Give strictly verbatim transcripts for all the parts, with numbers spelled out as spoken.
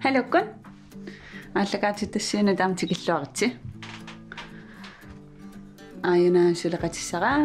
Aluukkut. Aallakaatitassiinnut taama tikilluaritsi. Aajuna suleqatissaraa.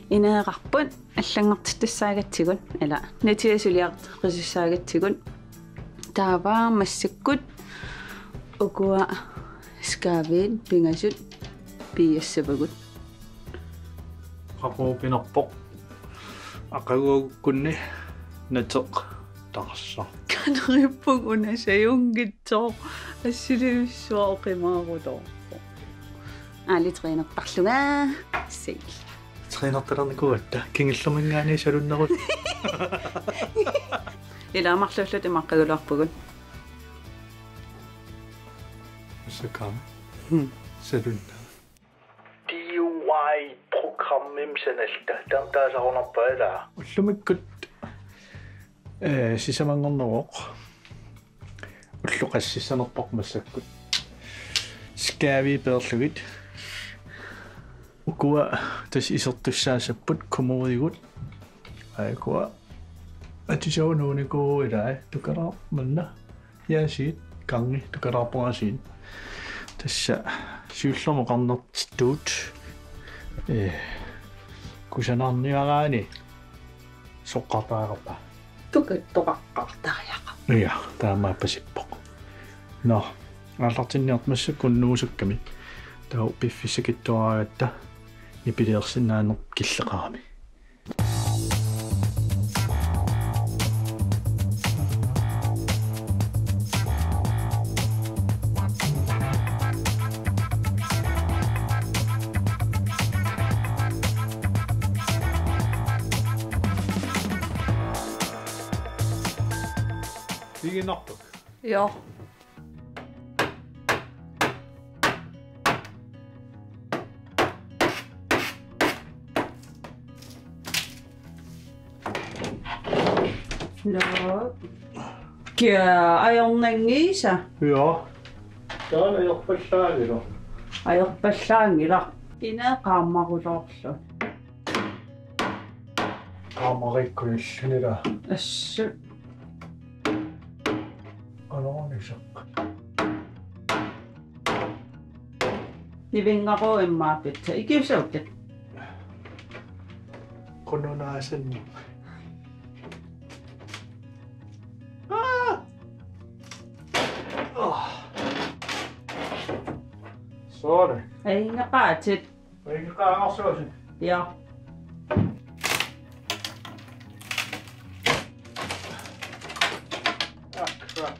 Ineeqarput allanngortittussaagatsigut, ila, natia suliaqqisussaagatsigut. Taava massakkut ukua skaaviit pingasut piiassavagut. Qaqugu pinerpoq. Aqaguagukkunni nateq taarsoq. Kaneriipput una sajunngitsoq. Assilivissuaq oqimaarutoorpoq. Aali trænertarlunga. Sik. Trænertalernikuugatta. Kingullerminngaanniit salunnerut. Ila marluulluta imaqqagulaarpugut. Massakkut. Hmm. Salunna. D I Y programmimi sanalluta. Taama taasarunarpaa ilaa. Ullumikkut, eh, sisamanngorneruvoq. Ullut qassissanerpaat massakkut. Skaaviit peerlugit. Ukua tassa isertussaassapput kommodigut. Aa, ukua. Atisaunuunikuuvoq ilaa, tukalaarpoq manna. Aasiit, gangi, tukalaarpoq aasiit. Tassa siullermik oqarnertitut, eh, kusanarniaraanni soqqartariaqarpa. Tuka-, toqaqqartariaqarpa. Ja, taamaappasippoq. Nå, aallartinniarta massakkut nuusakkami. Taava piffissakitsuaraagatta nipiliorsinnaanerput killeqarami. Pigiinnarpakka. Joo. Nå. Kia ajornanngiisa? Joo. Taanna ajorpallaanngilaq. Ajorpallaanngilaq. Ineeq qaammaruloorluni. Qaammarikkunillunila. Assut. Qanoq ilisaq. Nivinngaruit immaqa pizza. Ikiussavakka. Qununaasanni. Ah! Ah. Sorry. Ei, naqaatit. Uigeqaarsuusi. Ja. Ah, crap.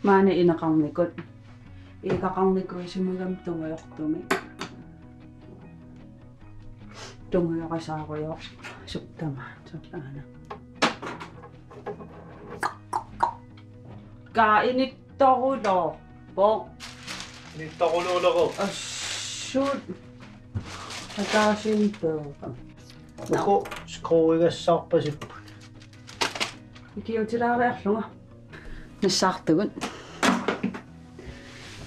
Maani ineqarnikut. Ineqarnikuusimagami tungujortumik. Tungujorisaarujoorsuuvoq tamaat soorlu aana. Kaa inittoruloorpoq. Inittoruloorpoq. Assut. Ataasiinnaq peerama. Uku skruigassaarpasipput. Ikiutilaariarlunga. Nassaartugut.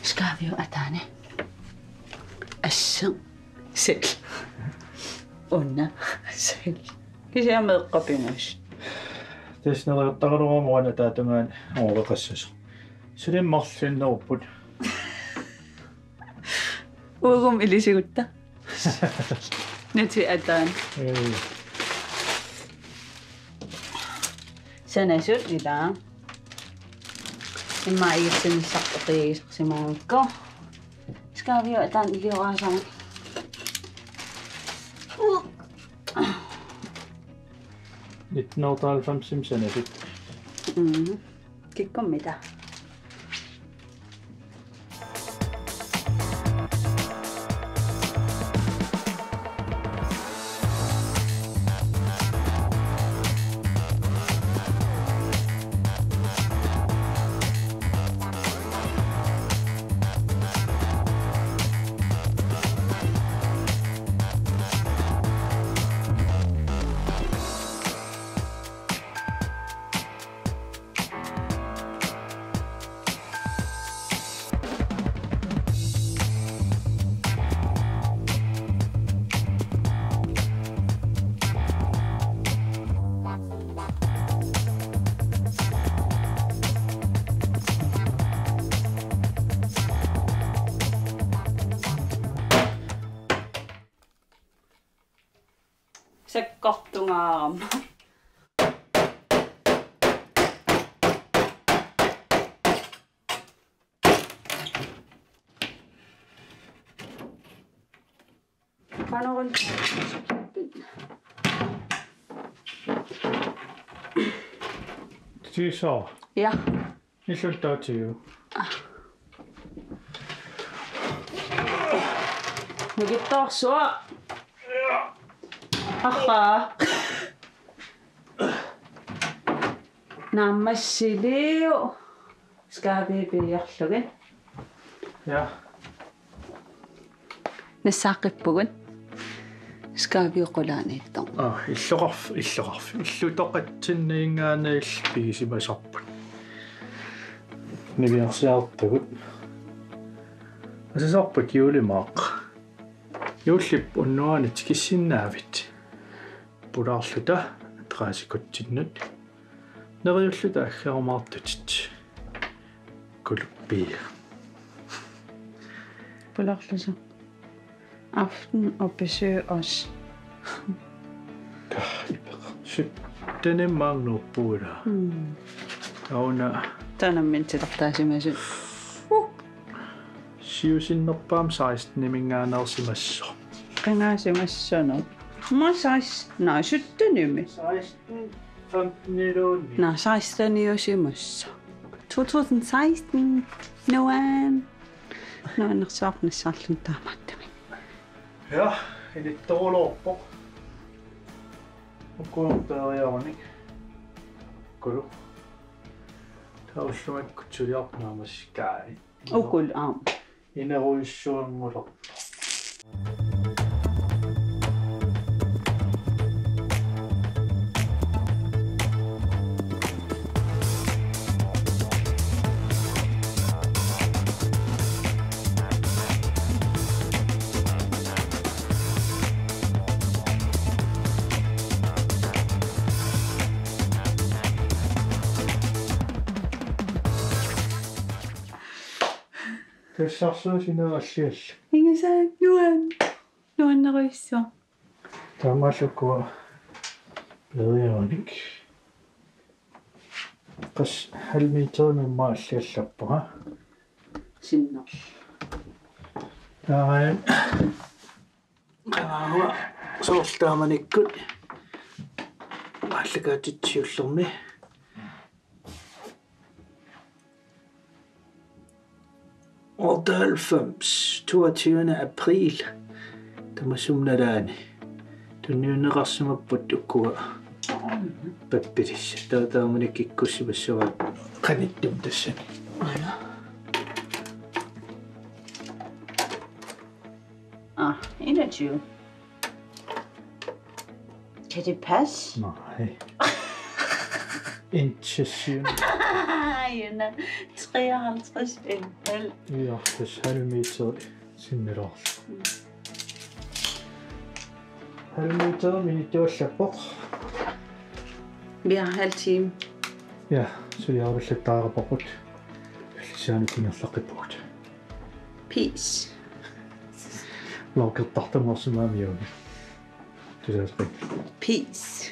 Skaaviup ataani. Asseq. Sel. Una. Sel. Kisianni meeqqat pingasut. Tassa neriortaraluarama uanga ataatungaani oqeqassasoq. Suli marlunnerupput. Uagummi ilisigutta. Natia ataani. Ee. Sanasut ilaa. Immaqa igissinissaq eqiagisarsimagukku. Skaaviup ataani ilioraasarami. Nitten otteoghalvfems-imi sanasut. Mm. Kikkummita? Takkortungaarama. Qanorun. Tiisa. Ja. Illuttaatigu. Nukittoorsuaq. Arraa. Naammassiliu. Skaabi piiarlugit. Ja. Nassaaqqippugut. Skaabi qulaaniittoq. Aa, illoqarf-, illoqarf-, illutoqatsinniingaanniilli pigisimasarput. Niviarsiartagut. Asasarput juulimaaq. Juullip unnuaanit tikissinnaavit. Pulaarluta adressikutsinnut. Neriulluta aggerumaartutit. Kuluppia. Pulaarluta. Aften og besøg os. Ka, ipeqa. Syttenimmaanngorpugut. Mm. Auna. Taanna nammineq titartaasimasut. Siusinnerpaamik seksteniminngaanneersimassooq. Qingaasimassaneq. Aamma seksten, nej, syttenimi. Seksten, femteniluunniit. Nej, seksteniusimassaaq. To tusind seksten. Nuan. Nuannersuaq nassaarluni taamaattumik. Ja, ilittoruloorpoq. Ukua peeriaraanni. Kulu. Taava ullumikkut suliarput naammassigaat. Ukulu aamma. Inerujussuanngulerpoq. Tassarsuup sinaa alliallu. Ingasaak nuan. Nuannerujussuaq. Taamaallukkua peeriaraanni. Qas halv meterimik immaqa alliallappunga. Sinnaq. Taava. Qangaarua soorlu taamanikkut. Aallakaatitsiullermi. Otteoghalvfems, toogtyvende april. Tamassup nalaani. Tunniunneqarsimapput ukua pappilissat. Taava taamani kikkussimassavaat qanittunik tassani. Aja. Ah, enogtyve. Kan det passe? Nej. Indtil syvende. Ej, den er treoghalvtreds en halv. Ja, det er halv meter sinnilaarluni. Halv meter minuttuallappoq. Vi har halv time. Ja, så jeg vil sætte dig på. Sianutingerlaqqippugut. Peace. Lorkertartumoorsimamiuni. Tusaasqi. Peace.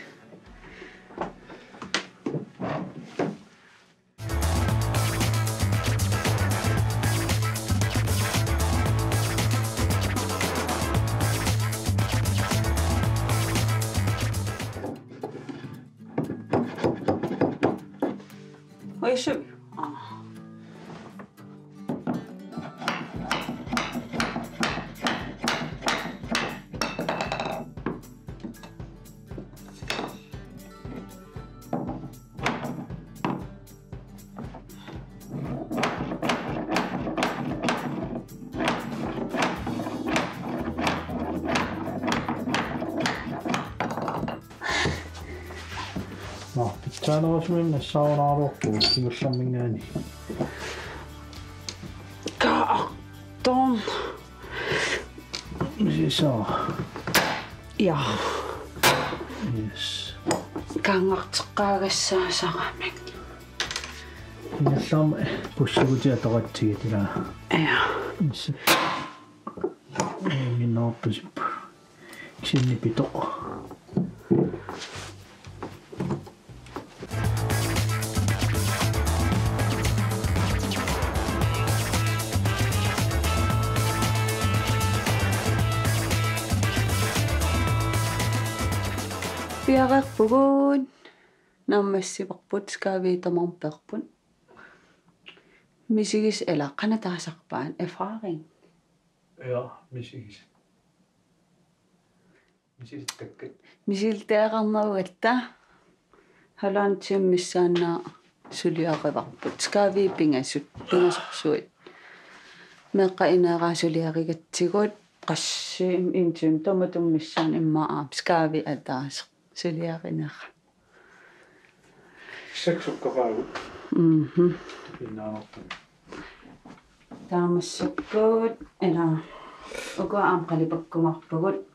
Oj, syv. Ah. Nå, pitsaanerusumik nassaarunaraluarpugut kingullermiingaanniit. Ka artorn. Misisoo. Ja. Yes. Kangarteqqaagassaasarami. Ingerlaarmi pussukutia toqatsigit ilaa. Ja. Yes. Minnerpusip. Sinni pitoq. Piareerpugut. Naammassivarput, skaavit tamarmik peerput. Misigisat, eller qanoq taasarpaat, erfaring. Ja, misigisat. Misilittakkat. Misilittagaqarnerugatta. Halvanden time missaanni suliarivarput. Skaavit pingasut, pingasorsuit. Meeqqat ineeraat suliarigatsigu, qassit, en time tamatuma missaani immaqa aamma skaavit ataaseq suliarinera. Seks sukkapaavut. Mhm. Pinnaanartumik. Taamaaseq, ila, ukua aamma qalipakkumaarpagut.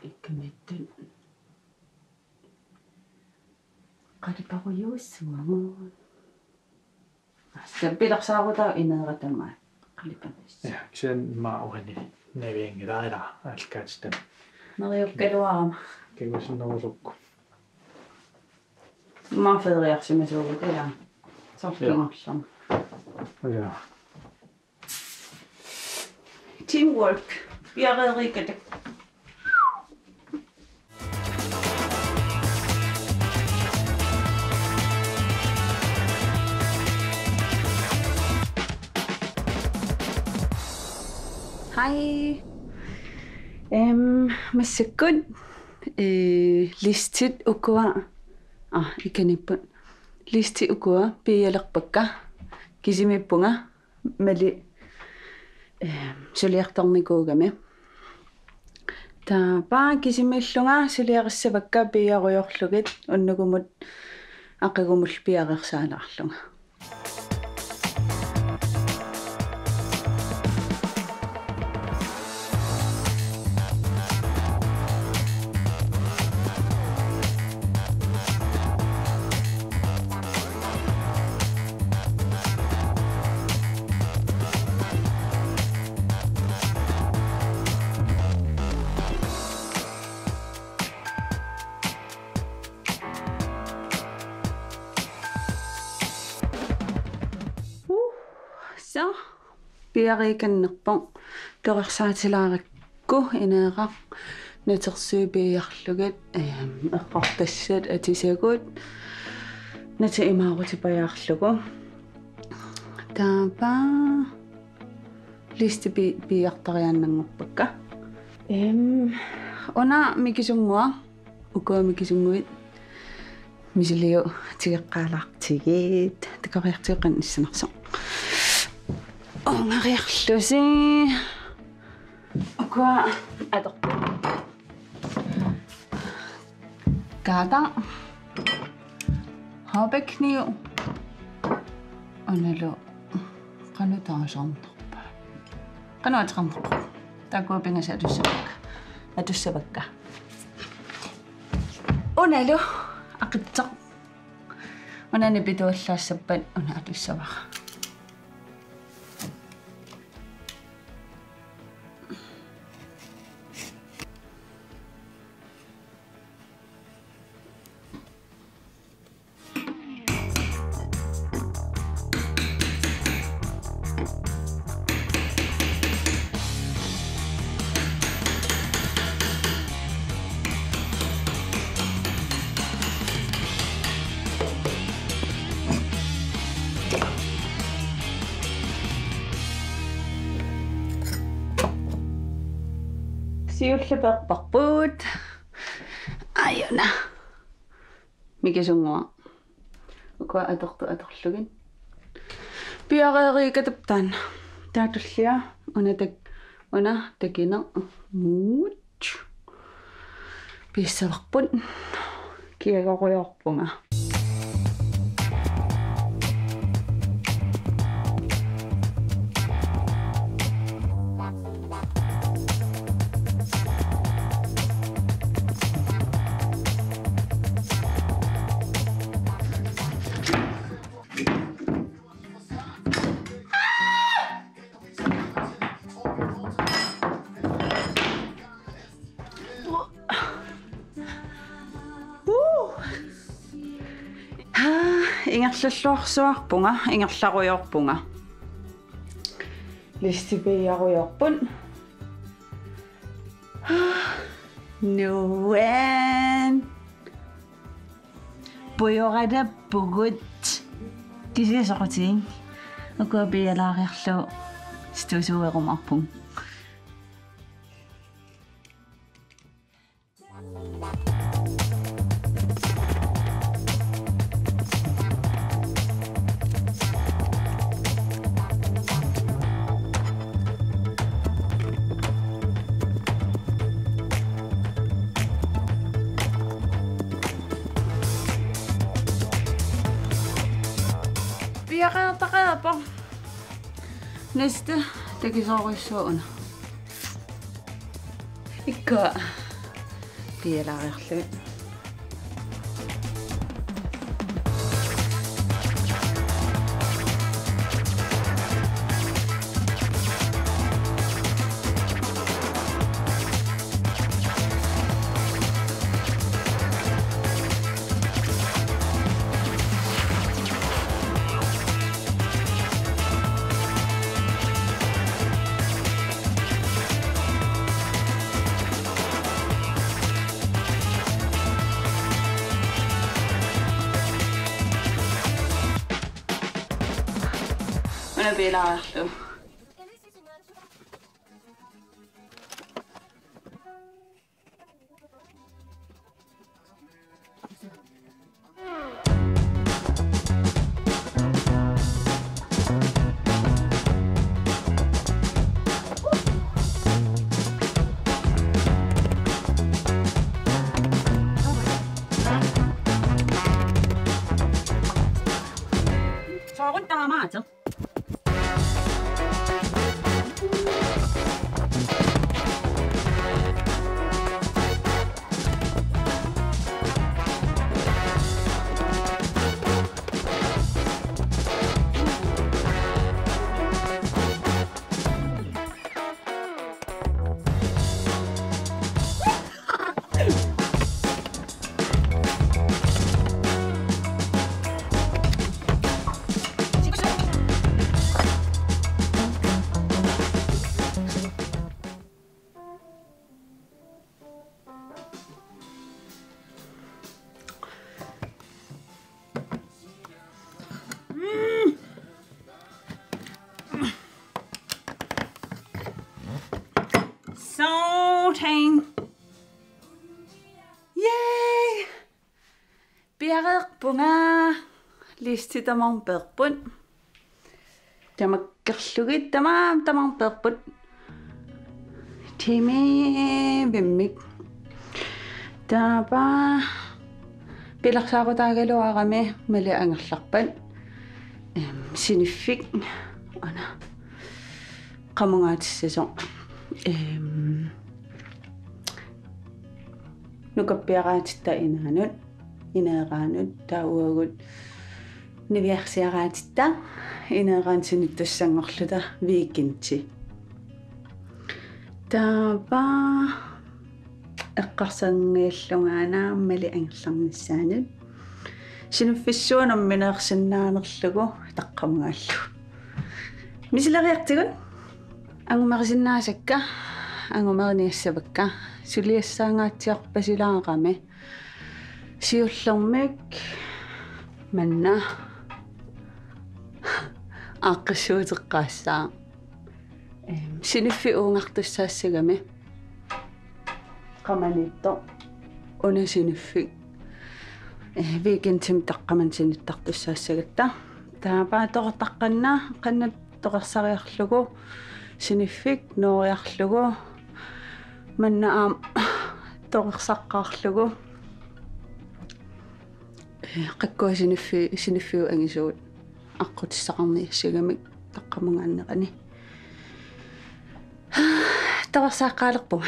Ikkamiittut. Qaliparujuussuagut. Aa, pilersaarutaa ineera tamaat qalipanissaq. Ja, kisianni immaqa uani navianngilaq, ila, aallakaatitami. Neriukkaluarama. Kingusinnerusukkut. Immaqa feriarsimasuugut, ila. Soorlu, ja, kingorlama. Ja. Teamwork. Piareeriikkatta. Hej. Em, massakkut, eh, listit ukua. Ah, ikaniipput. Listit ukua piialerpakka. Kisimiippunga. Mali, eh, suliartornikuugami. Taava kisimiillunga suliarissavakka piiarujoorlugit, unnukumut aqagumut piareersalaarlunga. Uh, så. Piareekannerpoq, torersaatilaarakku ineeraq, natersuit piiarlugit, ehm, eqqortassat atisagut, natit imaarutipajaarlugu. Taava listi pi-, piiartariaannanngorpakka. Ehm, una mikisunnguaq, ukua mikisunnguit. Misiliutigeqqaalaartigit, takoriartigeqqinnissinarsoq. Ungariarlusi. Ukua atorput. Kaata. Haubekniu. Unalu. Qanoq taasarnerpaat? Qanoq ateqarnerpaat? Taakku pingasut atussavakka. Atussavakka. Unalu aqitsoq. Una nipituallaassappat una atussavara. Siulleq peerparput. Ajuna. Mikisunnguaq. Ukua atortut atorlugit. Piareeriikatap taanna. Taava tullia una tak-, una takineq. Muut. Piissavarput. Kiagorujoorpunga. Ingerlalluarsuarpunga, ingerlarujoorpunga. Listi piiarujoorput. Nuan. Pujoratappugut. Kisianni soqutigik. Ukua piialaariarlugu stuusuuerumaarpugut. Piiaqartaqaarpoq. Næste, takisoorujussuaq una. Ikkua. Piialaariarlugit. Una piilaarlugu. Soorunami taamaattoq. Salting. Yay! Piareerpunga. Listi tamarmik peerput. Tamakkerlugit tamaat, tamarmik peerput. Timi vimmik. Taava pilersaarutaagaluarami Malik angerlarpat. Em, siniffik. Una. Qamungaatissasoq. Em, nukappiaraatitta inaanut, ineeraanut, taava uagut niviarsiaraatitta, ineeraanut sinittussanngorluta weekendi. Taava eqqarsarniallungaana Malik angerlarnissaanut. Siniffissuaq nammineersinnaanerlugu taqqamungaallugu. Misileriartigut angumerisinnaasakka, angumeriniassavakka, suliassaangaatsiarpasilaarami. Siullermik manna aaqqissuuteqqaassaaq. Em, siniffik uungartussaassagami. Qamaniittoq. Una siniffik. Eh, weekendimi taqqamani sinittartussaassagatta. Taava toqortaqqanna, qanna toqorsariarlugu, siniffik nooriarlugu, manna aamma toqorsaqqaarlugu. Eh, qakkua siniffi-, siniffiup angisuut aqqutissaqarniassagamik taqqamungaannerani. Toqorsaaqqaalerpunga.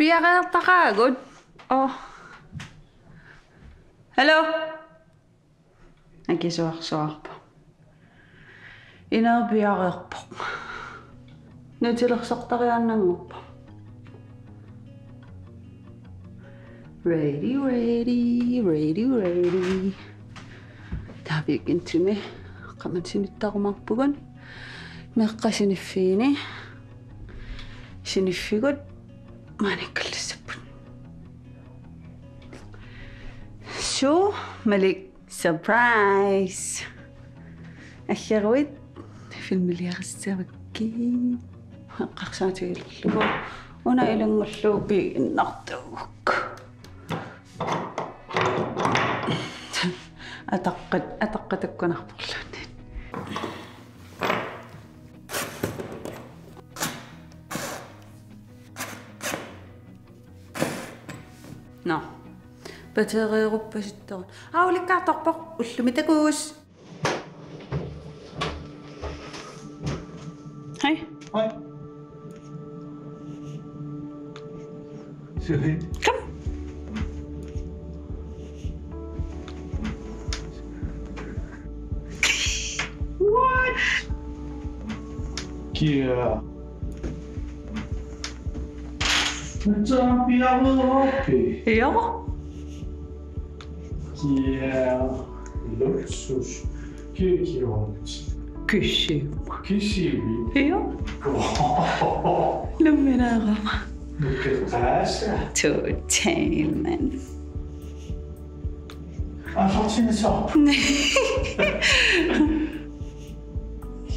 Piareertaqaagut. Oh. Hallo? Akisuarsuarpa? Inera piareerpoq. Nutilersortariaannanngorpoq. Ready, ready, ready, ready. Taava weekendimi qamani sinittarumaarpugut. Meeqqat siniffiini. Siniffigut maaniikkallassapput. Suu, Malik, surprise. Aggeruit filmiliarissavakkit. Eqqarsaatigillugu. Una ilanngullugu piiginnartuugukku. Ataqqat, ataqqatakkunarporluunniit. Nå. Batteriuppasittoq. Aa, ulikkaartorpoq, ullumi takuss. Hej. Hej. Sig hej. Kom. What? Kia. Taava piareerpi? Ja. Kia luksus. Kia, kia. Kisiumma. Kisiumma. Ja. Wow. Nammineerama. Nukkeqaasa. Total, mand. Aa, fortsætter så.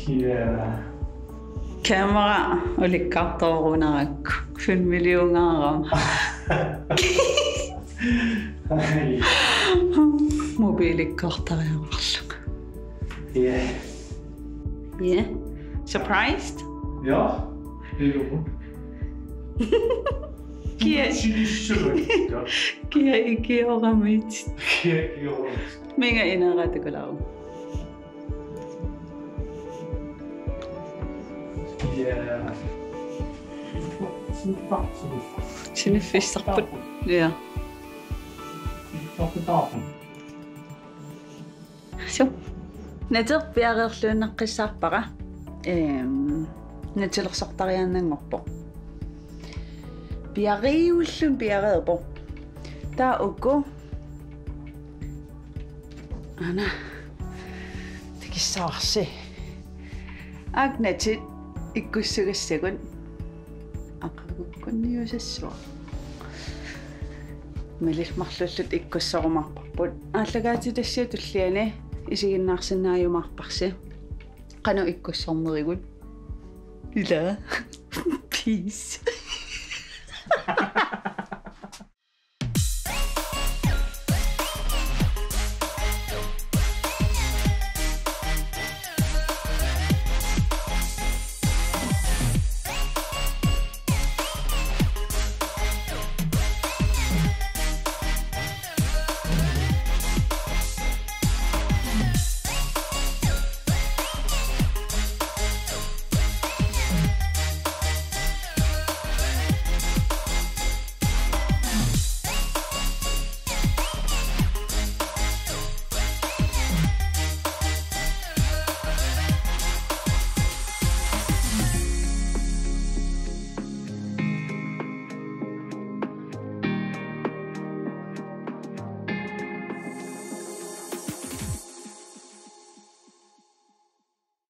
Ja. Kamera ulikkaartorunarakku. Filmiliungaarama. Ej. Mobilikkaartariaqarlunga. Ja. Ja. Surprised? Ja. Det er jo hun. Kia. Sinissavakka. Kia ikioramit. Kia ikioramit. Minga inera takulaaru. Ja. Siniffissarput. Ja. Suu. Naterpiareerluinnaqqissaarpara. Ehm, nutilersortariaannanngorpoq. Piariullun piareerpoq. Taava uku. Aana. Tikissavarsi. Aak natit ikkussugassagut. Aqagukkunniusassua. Malillit marluulluta ikkussorumaarparput. Aallakaatitassiaq tulliani isiginnaarsinnaajumaarparsi. Qanoq ikkussornerigut. Ila. Peace.